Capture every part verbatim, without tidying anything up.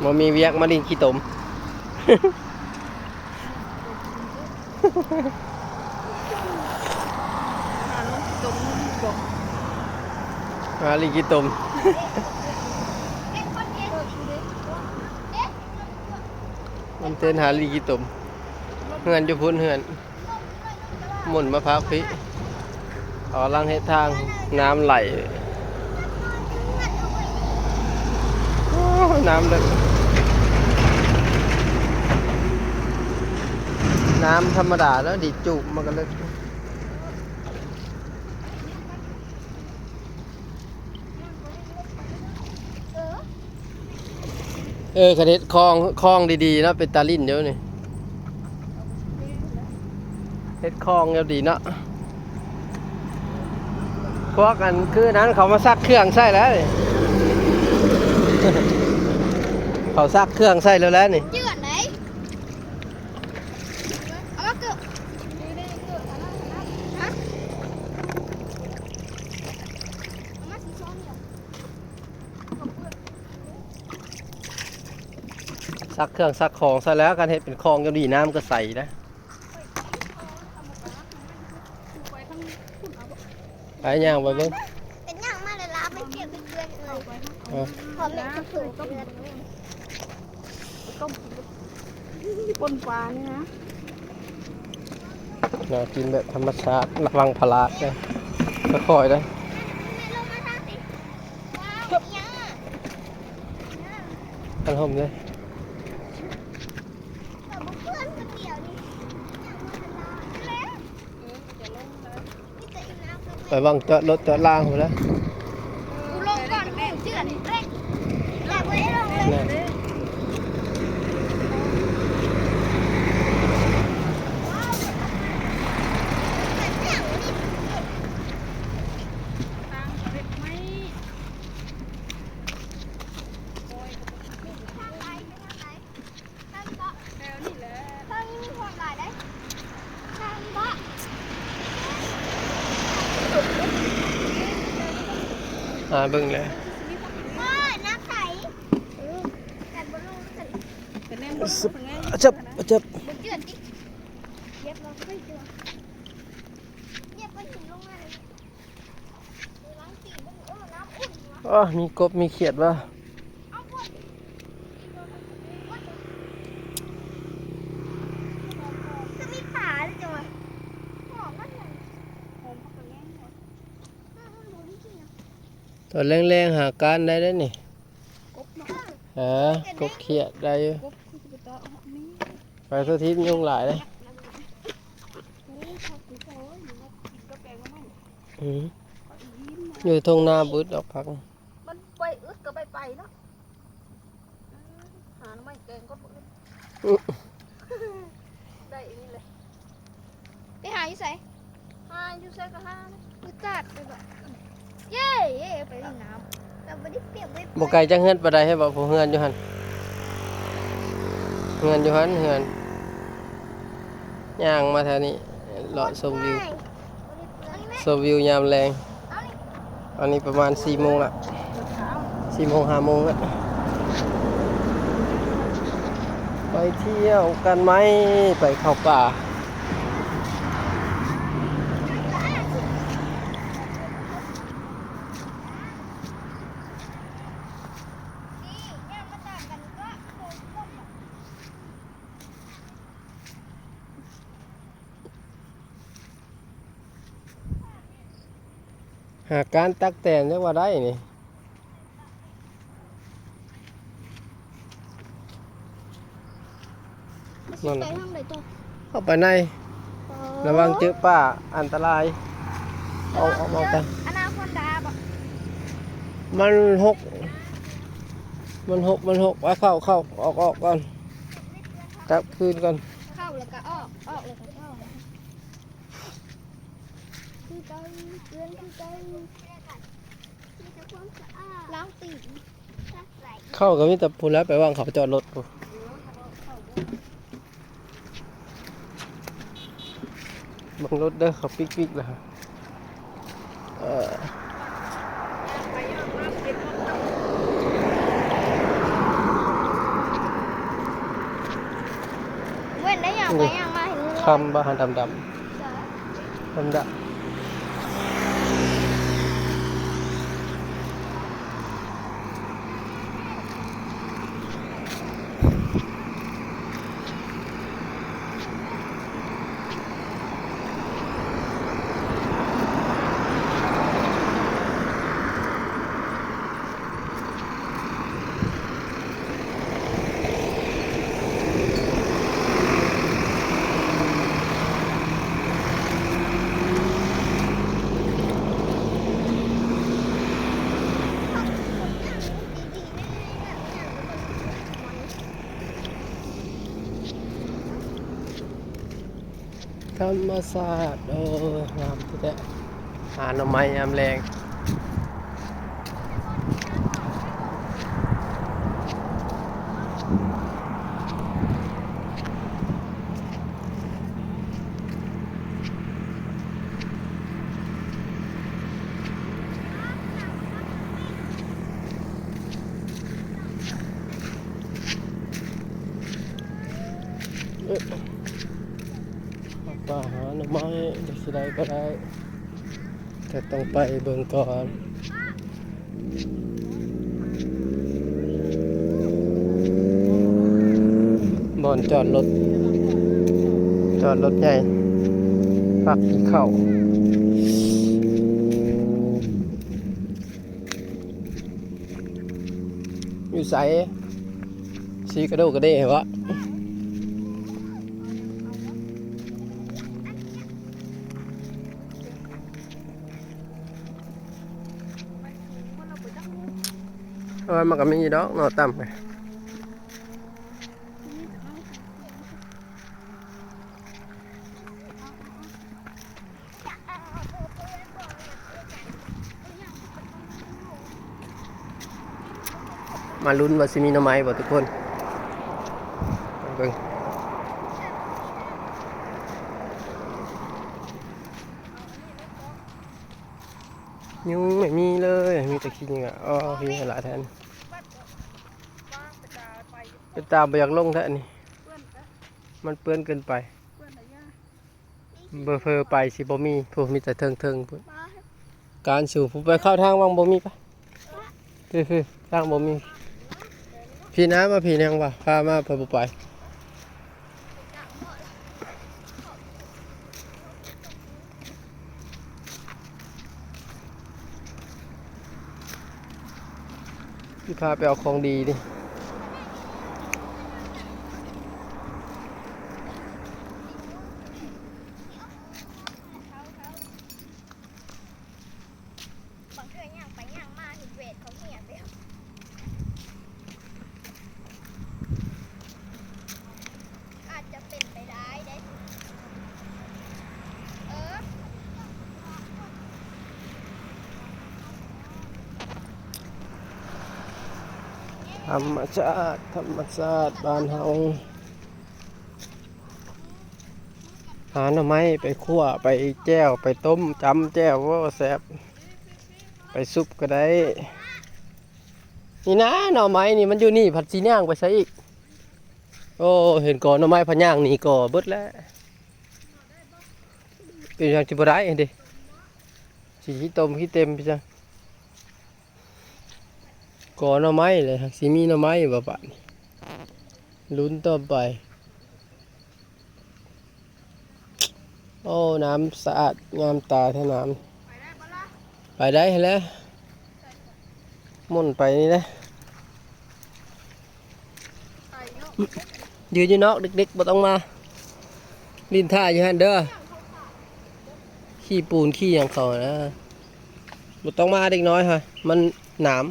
บ่มีเวียกมาลิงขี้ตม มาลิงขี้ตม มันเต้นหาลิงขี้ตม เฮือนอยู่พุ้นเฮือน หมุนมาพักพี่ เอาลังเฮ็ดทาง น้ำไหล โอ้ น้ำเลย น้ำธรรมดาแล้วดีดจูบมันก็เลย เออ คันเฮ็ดคลอง คลองดีๆเนาะ เป็นตาลิ่นเดี๋ยวนี้ เฮ็ดคลองเดี๋ยวดีเนาะ พวกอันคือนั้นเขามาซักเครื่องใส่แล้วนี่ เขาซักเครื่องใส่แล้วแล้วนี่ เจือนไหน เอามาเกือบ ฮะ เอามาสีส้มเนี่ย ซักเครื่องซักของใส่แล้ว คันเฮ็ดเป็นคลองเดี๋ยวนี้น้ำก็ใสนะ ไปย่างไปเบิ่ง เป็นย่างมาเลยลาไม่เปียกเพื่อนเลย เออ พอแม่ก็ถูกเพื่อน ต้มกินกับป่นปลานี่นะ น่ากินแบบธรรมชาติ ระวังพลาดนะ ค่อยๆนะ แม่ลงมาทางสิ ว้าว อีหยังอ่ะ กันห่มเลย แต่เพื่อนคนเดียวนี่ อย่างมาทางลาวแล้ว ไปวางจอดรถจอดล่างพู้นแหล้ว กูลงก่อน กูเจือนเร่ง อยากไปลงเลย นั่น ทางไหน ไปทางไหน ทางนี้บ่ แถวนี้แหละ ทางนี้มีคนหลายเด้ ทางนี้บ่ อ่า เบิ่งแล้ว เออ น้ำใส เออ แต่บ่ลงกัน เป็นแนว จับ จับ บ่เจือนติ เหยียบลงไปเจือน เหยียบก้อนหินลงมาเลย อ๋อ มีกบ มีเขียดวะ คือมีปลาด้วยจ้ะวะ หอมมากเลย หอมผักกระแยงเหรอ ตอนแลงๆ หาการได้เด้อนี่ กบเนาะ เออ กบเขียดได้อยู่ กบคือจะไปเตาะหอมนี่ ไปทั่วทิศยุงหลายเลย โอ้ย ผักกูโตอยู่นะ กินกับแกงก็ไม่ อืม อยู่ทงนาบึดดอกผัก มันไปอึดก็ไปไปเนาะ อืม หาหน่อไม้แกงก็บ่อึด อืม ได้อันนี้เลย ไปหาอยู่ไส หาอยู่ไสก็หาเลย อึดจัดเลยบ่ เย้ เย้ ไปเล่นน้ำ แต่บ่ได้เปียก บ่ได้เปื้อน บ่ไกลจากเฮือนปานใดให้บ่ ผู้เฮือนอยู่หั่น เฮือนอยู่หั่น เฮือน ย่างมาแถวนี้ เลาะชมวิว ชมวิวยามแลง อันนี้ประมาณสี่โมงละ สี่โมง ห้าโมงละ ไปเที่ยวกันไหม ไปเข้าป่า หาการตักแตนจักว่าได้นี่ มันสิไปทางใดต่อ เข้าไปใน อ๋อ ระวังเจอป่าอันตราย เอา เอา เอาไป อนาคอนดาบ่ มันหก มันหก มันหก ไปเข้า เข้า ออก ออกก่อน กลับคืนก่อน เข้าแล้วก็ออก ออกแล้วก็เข้า คือเก่า เพื่อนคือเก่า มีแต่ความสะอาด ล้างตีน เข้าก็มีแต่พู้นแหล้ว ไปวางเขาจอดรถพู้น เบิ่งรถเด้อ เขาปิ๊กปิ๊กแล้ว เออ นี่ ไปยังมาเห็นงู คำบ่หันดำๆ ดำๆ ธรรมชาติ เออ งามแท้ๆ หาหน่อไม้ยามแลง เอ้ย ป่าหาหน่อไม้ สิได้บ่ได้ แต่ต้องไปเบิ่งก่อน บ่อนจอดรถ จอดรถใหญ่ พักกินข้าว อยู่ไส สีกระโดกกระเด้วะ เออ มันก็มีดอกหน่อต่ำไง มาลุ้นว่าสิมีหน่อไม้บ่ทุกคน เบิ่ง ยุงไม่มีเลย มีแต่ขี้เหงื่อ อ๋อ ขี้เหงื่อหลายแทน เป็นตาบ่อยากลงแท้นี่ มันเปื้อนเกินไป เบอร์เพอไปสิบ่มี ผู้มีแต่เทิงๆ พุ้น การสู่ผู้ไปเข้าทางวังบ่มีปะ คือๆ ทางบ่มี พี่น้ามาพี่นางว่า พามาเพิ่นบ่ไป พี่พาไปเอาของดีดิ บางเทื่อย่างไปย่างมาเห็นเวทเขาเหี่ยไปแล้ว อาจจะเป็นไปได้เด้ เออ ธรรมชาติ ธรรมชาติบ้านเฮา หาหน่อไม้ไปคั่ว ไปแจ่ว ไปต้ม จ้ำแจ่ว โอ้ แซ่บ ไปซุปก็ได้ นี่นะ หน่อไม้นี่มันอยู่นี่ ผัดสิย่างไปไสอีก โอ้ เห็นกอหน่อไม้ ผัดย่างหนีกอเบิดแล้ว เป็นหยังสิบ่ได้เด้ สิขี้ตมขี้เต็มไปซะ กอหน่อไม้เลย สิมีหน่อไม้บ่บาดนี้ ลุ้นต่อไป โอ้ น้ำสะอาดงามตาแท้น้ำ ไปได้แล้ว ม่วนไปนี่แหละ ยืนอยู่นอก เด็กๆ บ่ต้องมา ลิ้นท่าอยู่หั่นเด้อ ขี้ปูนขี้หยังเขานะ บ่ต้องมาเด็กน้อยฮะ มันหนาม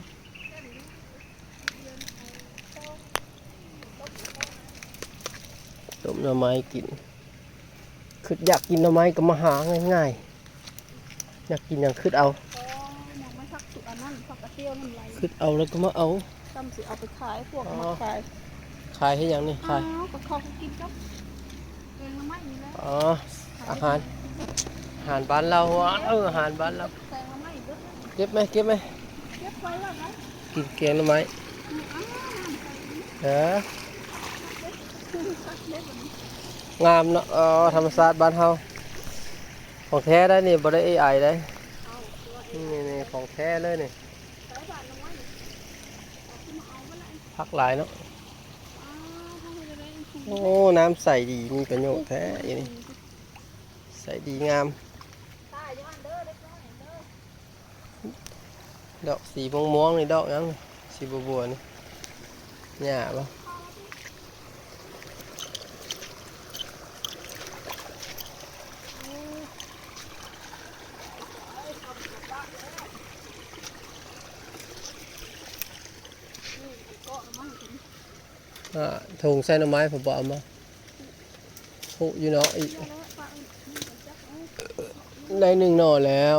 ต้มหน่อไม้กิน คิดอยากกินหน่อไม้ก็มาหาง่ายๆ อยากกินหยังคิดเอา อ๋อ ยังไม่พักสุกอันนั้น พักกระเตี้ยวนั่นไร คิดเอาแล้วก็มาเอา ซ้ำสิเอาไปขาย พวก อ๋อ มาขาย ขายให้หยังนี่ ขาย อ้าว ก็เขาก็กินกับแกงหน่อไม้นี่แหละ อ๋อ อาหาร อาหารบ้านเรา ว้าว อาหารบ้านเรา แกงหน่อไม้เบิดเลย เก็บไหม เก็บไหม เก็บไว้แล้วนะ กินแกงหน่อไม้ อืม อ้าว เออ เก็บไว้เก็บไว้ งามเนาะ เออ ธรรมชาติบ้านเฮา ของแท้ได้นี่ บ่ได้ เอไอ ได้ นี่ นี่ ของแท้เลยนี่ ผักหลายเนาะ โอ้ น้ำใสดี มีประโยชน์แท้อีนี่ ใสดีงาม ดอกสีม่วงๆ นี่ดอกหยัง สีบัวๆ นี่ หญ้าบ่ อ่า ถุงใส่หน่อไม้ผมบ่เอามา โอ้ อยู่เนาะ อีก ได้หนึ่งหน่อแล้ว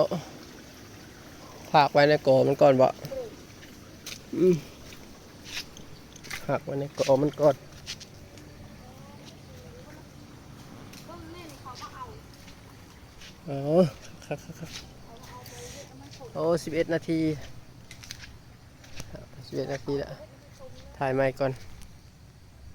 ฝากไว้ในกอมันก่อนบ่ อืม ฝากไว้ในกอมันก่อน อ๋อ ครับ ครับ ครับ โอ้ สิบเอ็ดนาที สิบเอ็ดนาทีแล้ว ถ่ายใหม่ก่อน